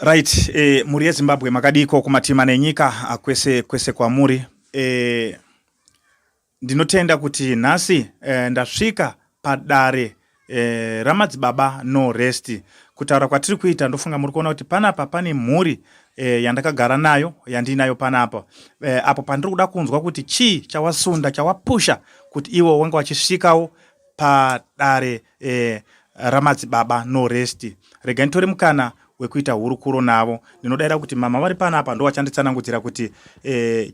Right, mhuri yeZimbabwe, makadiko kumatima nenyika kwese kwese kwamuri? Ndinotenda kuti nhasi ndasvika padare raMadzibaba No Rest. Kutaura kwatiri kuita, ndofunga muri kuona kuti panapa pane mhuri yandakagara nayo, yandiinayo panapa apo pandiri kuda kunzwa kuti chii chawasunda, chawapusha kuti ivo wanga wachisvikawo padare raMadzibaba No Rest. Regai nditore mukana wekuita hurukuro navo. Ndinodaira kuti mama vari panapa ndo vachanditsanangudzira kuti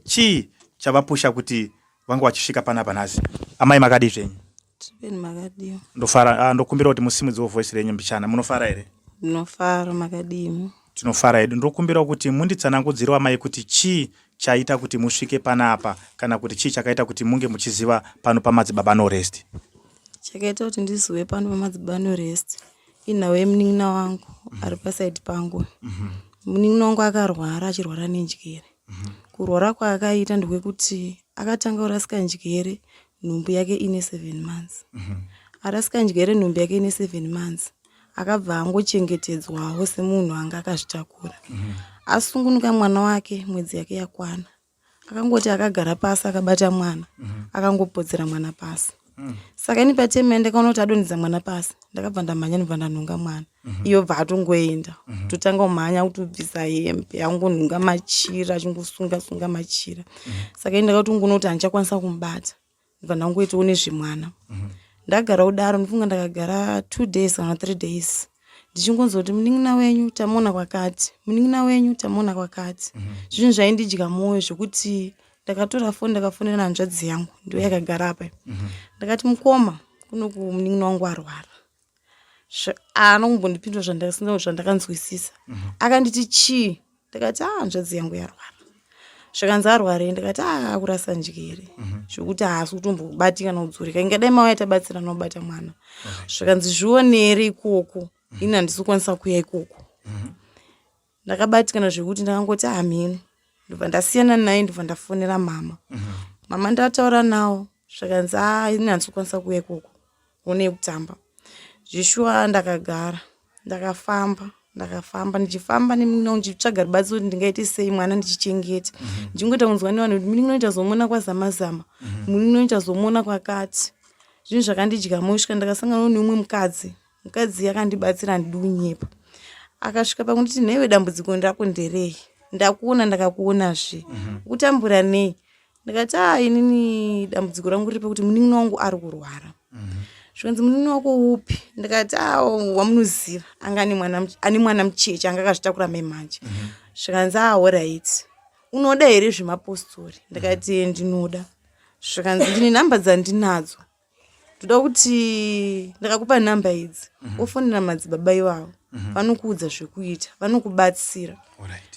chii chavapusha kuti vanga vachisvika panapa nhasi. Amai, makadii zvenyu? Tipeni, makadiwa? Ndofara. Ndokumbira kuti musimudziwo voice renyu mbichana. Munofara here? Ndinofara, makadini? Tinofara hedu. Ndokumbira kuti munditsanangudzirewo, amai, kuti chii chaita kuti musvike panapa, kana kuti chii chakaita kuti munge muchiziva pano paMadzibaba No Rest? Chakaita kuti ndizive pano paMadzibaba No Rest inhau yemunin'ina wangu ari pasaidi pangu. Munin'ina wangu akarwara, achirwara nenjere. Kurwara kwaakaita ndekwekuti akatanga kurasika njere nhumbu yake ine 7 months. Arasika njere nhumbu yake ine 7 months, akabva angochengetedzwawo semunhu anga akazvitakura. Asungunuka mwana wake, mwedzi yake yakwana, akangoti akagara pasi akabata mwana, akangopotsera mwana pasi. Saka ini patime ndakaona kuti adonhedza mwana pasi, ndakabva ndamhanya, ndobva ndanhonga mwana. Iyo bva atongoenda, totanga kumhanya kutobvisa hembe, angonhonga machira, achingosunga sunga machira. Saka ini ndakatongoona kuti handichakwanisa kumubata, ndobva ndangoitawo nezvemwana. Ndagara kudaro, ndofunga ndakagara 2 days kana 3 days, ndichingonzwa kuti munin'ina wenyu tamuona kwakati, munin'ina wenyu tamuona kwakati. Zvinhu zvaindidya mwoyo zvekuti ndakatora foni, ndakafonera hanzvadzi yangu, ndiyo yakagara apa. Ndakati, "Mukoma, kunoku munin'ina wangu arwara." Haana kumbondipindura zvandakanzwisisa. Akanditi, "Chii?" Ndakati, "A, hanzvadzi yangu yarwara." Zvakanzi, "Arwarei?" Ndakati, "A, akurasa njere zvokuti haasi kutombobatika nokudzoreka. Ingadai mauya tabatsirana kubata mwana." Zvakanzi, "Zvionere ikoko, ini handisi kukwanisa kuuya ikoko." Ndakabatikana zvekuti ndakangoti hameno, ndobva ndasiyana naye, ndobva ndafonera mama. Mama ndataura nawo, zvakanzi, "A, ini handisi kukwanisa kuuya ikoko, onei kutamba." Zvishuwa ndakagara, ndakafamba, ndakafamba, ndichifamba nemunin'ina, ndichitsvaga rubatsiro kuti ndingaite sei mwana ndichichengeta. Ndichingoita kunzwa nevanhu kuti munin'ina uchazomuona kwaZamazama, munin'ina uchazomuona kwakati. Zvinhu zvakandidya mwoyo kusvika ndakasangana neumwe mukadzi. Mukadzi akandibatsira, handidi kunyepa. Akasvika pakunditi, "Nhaiwe, dambudziko rako nderei? Ndakuona, ndakakuonazve, ukutambura nei?" Ndikati, "A, inini dambudziko rangu riri pekuti munin'ina wangu ari kurwara." Zvikanzi, "Munin'ina wako upi?" Ndikati, "A, wamunoziva, anga ane mwana mucheche, anga akazvitakura mai manje." Zvikanzi, "A, alright, unoda here zvemapostori?" Ndikati, "Ndinoda." Zvikanzi, "Ndine nhamba dzandinadzo, ndoda kuti ndakakupa nhamba idzi, wofonera madzibaba ivavo, vanokuudza zvekuita, vanokubatsira."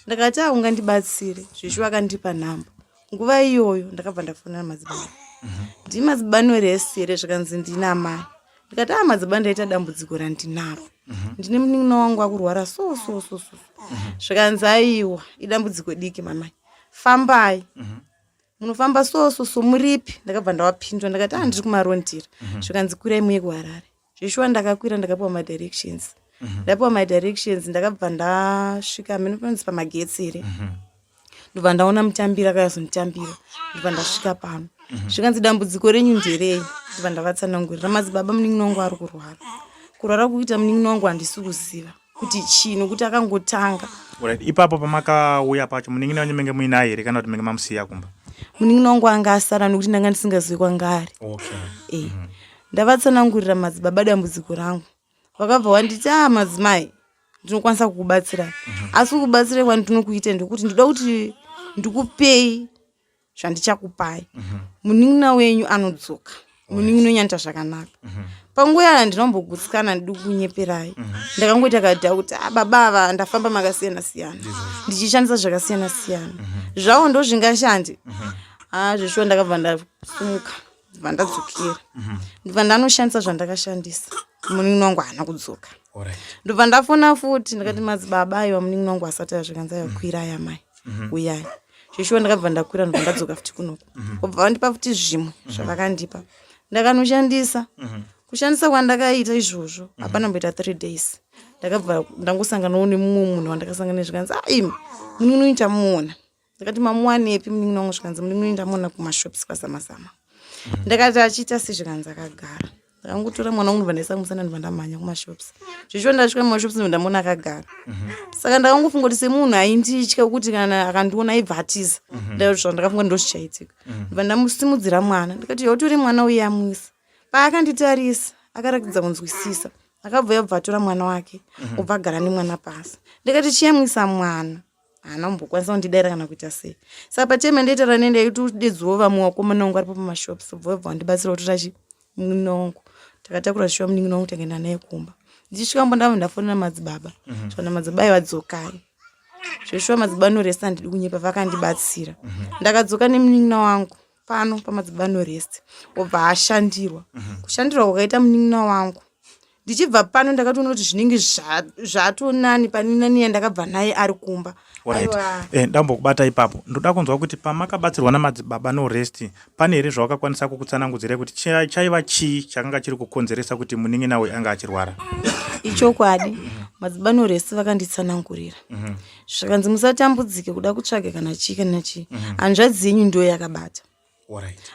Ndakati, "A, ungandibatsire zveshuwa." Akandipa nhamba. Nguva iyoyo ndakabva ndafonera madzibaba. "Ndii Madzibaba No Rest here?" Zvikanzi, "Ndina amai." Ndikati, "A, madzibaba, ndaita dambudziko randinaro, ndine munin'ina wangu akurwara so so so so." Zvikanzi, "Aiwa, idambudziko diki mamai, fambai, munofamba so so so, muripi?" Ndakabva ndawapindura, ndakati, "A, ndiri kuMarondera." Zvikanzi, "Kwirai muye kuHarare." Zveshuwa ndakakwira, ndakapiwa madirections. Ndapiwa madirections, ndakabva ndasvika mene panonzi pamagetsi here, ndobva ndaona mutambiri, akayazonditambira, ndobva ndasvika pano. Zvikanzi, "Dambudziko renyu nderei?" Ndobva ndavatsanangurira, "Madzibaba, munin'ina wangu ari kurwara. Kurwara kuita munin'ina wangu handisi kuziva kuti chii, nokuti akangotanga." Alright. Ipapo pamakauya pacho, munin'ina wenyu menge muinaye here, kana kuti menge mamusiya kumba? Munin'ina wangu anga asara, nokuti ndanga ndisingazivi kwanga ari. E, ndavatsanangurira madzibaba dambudziko rangu, vakabva wanditi, "A, madzimai, ndinokwanisa kukubatsirai, asi kukubatsirai kwandinokuita ndekuti ndoda kuti ndikupei zvandichakupai, munin'ina wenyu anodzoka, munin'ina wenyu anoita zvakanaka." Panguva iya handinombogutsikana, ndidi kunyeperai, ndakangoita kadha kuti, "Ah, baba ava, ndafamba makasiyana siyana, ndichishandisa zvakasiyana siyana, zvavo ndo zvingashandi." Ah, zveshuwa ndakabva ndasumuka, ndibva ndadzokera, ndibva ndanoshandisa zvandakashandisa. Munin'ina wangu haana kudzoka. Ndobva ndafona futi, ndakati, "Madzibaba, aiwa, munin'ina wangu asati azvikanzi, aiwa, kwirai amai, uyai." Zveshuwa ndakabva ndakwira, ndobva ndadzoka futi kunoku. Kubva vandipa futi zvimwe zvavakandipa, ndakanoshandisa. Kushandisa kwandakaita izvozvo, hapana mboita 3 days. Ndakabva ndangosanganawo nemumwe munhu wandakasangana naye zvikanzi ah imi munin'ina uyu tamuona. Ndakati mamuwanepi munin'ina wangu zvikanzi munin'ina uyu ndamuona kumashops kwaZamazama. Ndakati achiita sei zvikanzi akagara. Ndakangotora mwana wangu ndobva ndaisa kumusana ndobva ndamhanya kumashops. Zvichiwo ndasvika mumashops ndobva ndamuona akagara. Saka ndakangofunga kuti semunhu ainditya kuti kana akandiona aibva atiza. Ndazvandakafunga ndozvichaitika. Ndobva ndamusimudzira mwana ndikati yautori mwana uye amwisa. Paakanditarisa akaratidza kunzwisisa. Akabva yabva atora mwana wake obva agara nemwana pasi. Ndikati chiyamwisa mwana. Haana kumbokwanisa kundidaira kana kuita sei. Saka patime yandaitaura naye ndaitodedzawo vamwe vakomana vangu varipo pamashops obva vabva vandibatsira kutora chi munin'ina wangu. Takatakura zvishuwa munin'ina wangu takaenda naye kumba. Ndichisvika kumba ndabva ndafonera madzibaba. Zvaona madzibaba aiva dzokai. Zveshuwa madzibaba norest handidi kunyepa vakandibatsira. Ndakadzoka nemunin'ina wangu pano pamadzibaba norest obva ashandirwa. Kushandirwa kwakaita munin'ina wangu ndichibva pano ndakatoona kuti zvinenge zvatonani pane nani yandakabva naye ari kumba. Alright. Ndambokubata ipapo. Ndoda kunzwa kuti pamakabatsirwa namadzibaba Norest pane here zvawakakwanisa kukutsanangudzirai kuti chaiva chii chakanga chiri kukonzeresa kuti munin'ina uyu anga achirwara? Ichokwadi, madzibaba Norest vakanditsanangurira. Zvakanzi musatambudzike kuda kutsvaga kana chii kana chii. Hanzvadzi yenyu ndiyo yakabata.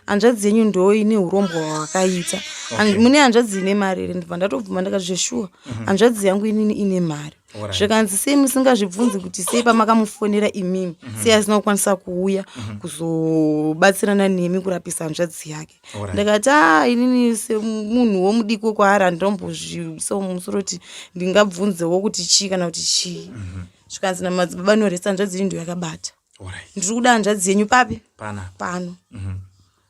Hanzvadzi yenyu ndo ine urombwa hwawakaita. Mune hanzvadzi ine mari here? Ndibva ndatobvuma ndakati zveshuwa hanzvadzi yangu inini ine mari. Zvikanzi sei musingazvibvunzi kuti sei pamakamufonera imimi sei asina kukwanisa kuuya kuzobatsirana nemi kurapisa hanzvadzi yake. Ndakati a inini semunhu womudiki wekwaari handinombozviisawo mumusoro kuti ndingabvunzewo kuti chii kana kuti chii. Zvikanzi namadzibaba noresa hanzvadzi yenyu ndo yakabata. Ndiri kuda hanzvadzi yenyu papi? Pano.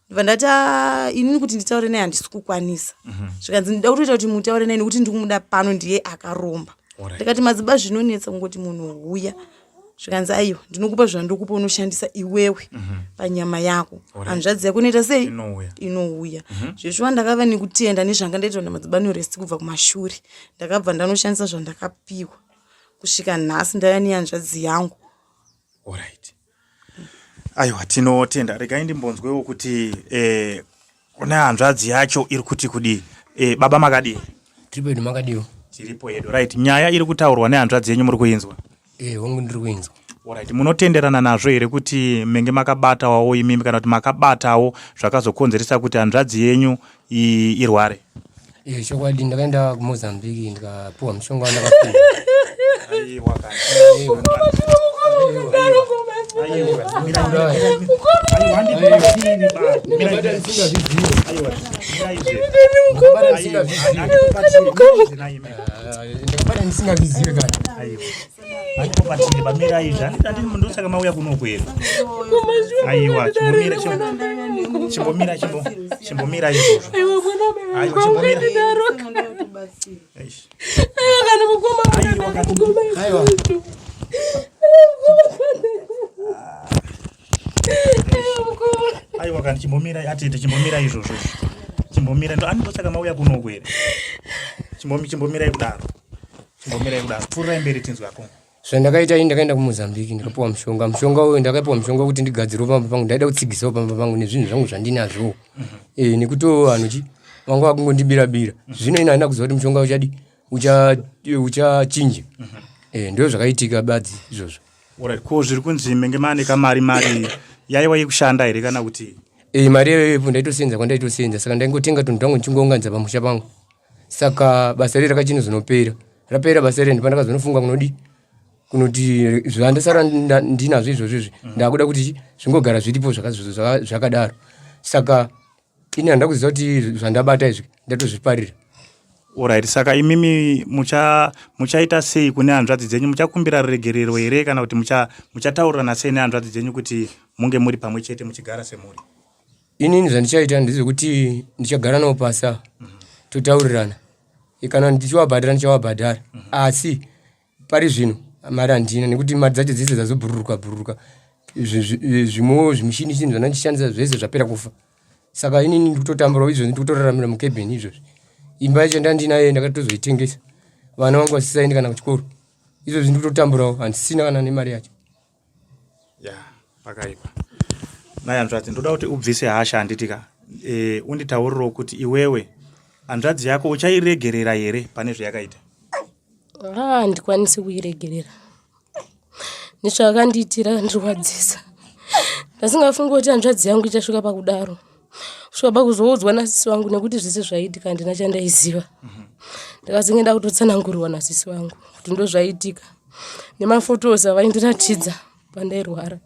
Ndibva ndati ah, inini kuti nditaure naye handisi kukwanisa. Zvikanzi ndida kutoita kuti mutaure naye nekuti ndiri kumuda pano ndiye akaromba. Ndikati madzibaba zvinonetsa kungoti munhu huya. Zvikanzi aiwa ndinokupa zvandikupa unoshandisa iwewe panyama yako. Hanzvadzi yako inoita sei? Inouya. Zveshuwa ndakava nekutenda nezvanga ndaitwa namadzibaba Norest kubva kumashure. Ndakabva ndanoshandisa zvandakapiwa kusvika nhasi ndauya nehanzvadzi yangu. Alright. Aiwa tinotenda. Regai ndimbonzwewo kuti kune hanzvadzi yacho iri kuti kudii. Baba makadii? Tiripo hedu makadiwo. Tiripo hedu. Right. Nyaya iri kutaurwa nehanzvadzi yenyu muri kuinzwa? Hongu ndiri kuinzwa. Alright. Munotenderana nazvo here kuti menge makabatawo imimi kana kuti makabatawo zvakazokonzeresa kuti hanzvadzi yenyu irware? Chokwadi ndakaenda kuMozambique ndikapuwa mushonga wandakapuwa. Aiwa kana. Ndakabata ndisingazvizive kana. Mirai izvi handiti ndosaka mauya kunoku here? Aiwa chimbomira chimbomira chimbomira izvozvo. Aiwa chimbomira. Eish. Aiwa. Aiwa kana chimbomira atete chimbomira izvozvo. Chimbomira ndo andosaka mauya kunoku here? Chimbomira kudaro. Chimbomirai kudaro. Pfuurirai mberi tinzwe apo. Zvandakaita ini ndakaenda kuMozambique ndikapiwa mushonga. Mushonga uyu ndakapiwa mushonga wekuti ndigadzirewo pamba pangu. Ndaida kutsigisawo pamba pangu nezvinhu zvangu zvandinazvo. Nekuti vanhu chi vanga vakungondibira bira. Zvino ini handina kuziva kuti mushonga uchadi uchachinja. Ndozvo zvakaitika badzi izvozvo. Alright, ko zviri kunzi menge maane kamari mari yaiwa yekushanda here kana kuti? Mari yaivepo ndaitosenza kwandaitosenza saka ndaingotenga tunhu twangu ndichingounganidza pamusha pangu. Saka basa riri rakachinozonopera. Rapera basa riri ndipo ndakazonofunga kunodi kunoti zvandasara ndinazvo izvozvo izvi ndakuda kuti zvingogara zviripo zvakadaro. Saka ini handina kuziva kuti zvandabata izvi ndatozviparira. Alright, saka imimi muchaita sei kune hanzvadzi dzenyu? Muchakumbira ruregerero here kana kuti muchataurirana sei nehanzvadzi dzenyu kuti munge muri pamwe chete muchigara semhuri? Inini zvandichaita ndezvekuti ndichagara navo pasi apa totaurirana. Kana ndichiwabhadhara ndichavabhadhara asi pari zvino mari handina nekuti mari dzacho dzese dzazobhururuka bhururuka. Zvimwewo zvimishini shini zvandanga ndichishandisa zvese zvapera kufa. Saka inini ndiri kutotamburawo izvozvi ndiri kutoraramira mucabin izvozvi. Imba yacho yandandinayo ndakatozoitengesa. Vana vangu vasisaendi kana kuchikoro. Izvozvi ndiri kutotamburawo handisina kana nemari yacho. Ya, pakaipa. Nhai hanzvadzi, ndoda kuti ubvise hasha handiti ka? Unditaurirewo kuti iwewe hanzvadzi yako uchairegerera here pane zvayakaita? Ah, handikwanisi kuiregerera nezvaakandiitira akandirwadzisa. Ndasingafungi kuti hanzvadzi yangu ichasvika pakudaro kusvika pakuzoudzwa nasisi vangu nekuti zvese zvaiitika handina chandaiziva. Ndakazenge ndakutotsanangurirwa nasisi vangu kuti ndozvaiitika nemafotos avaindiratidza pandairwara.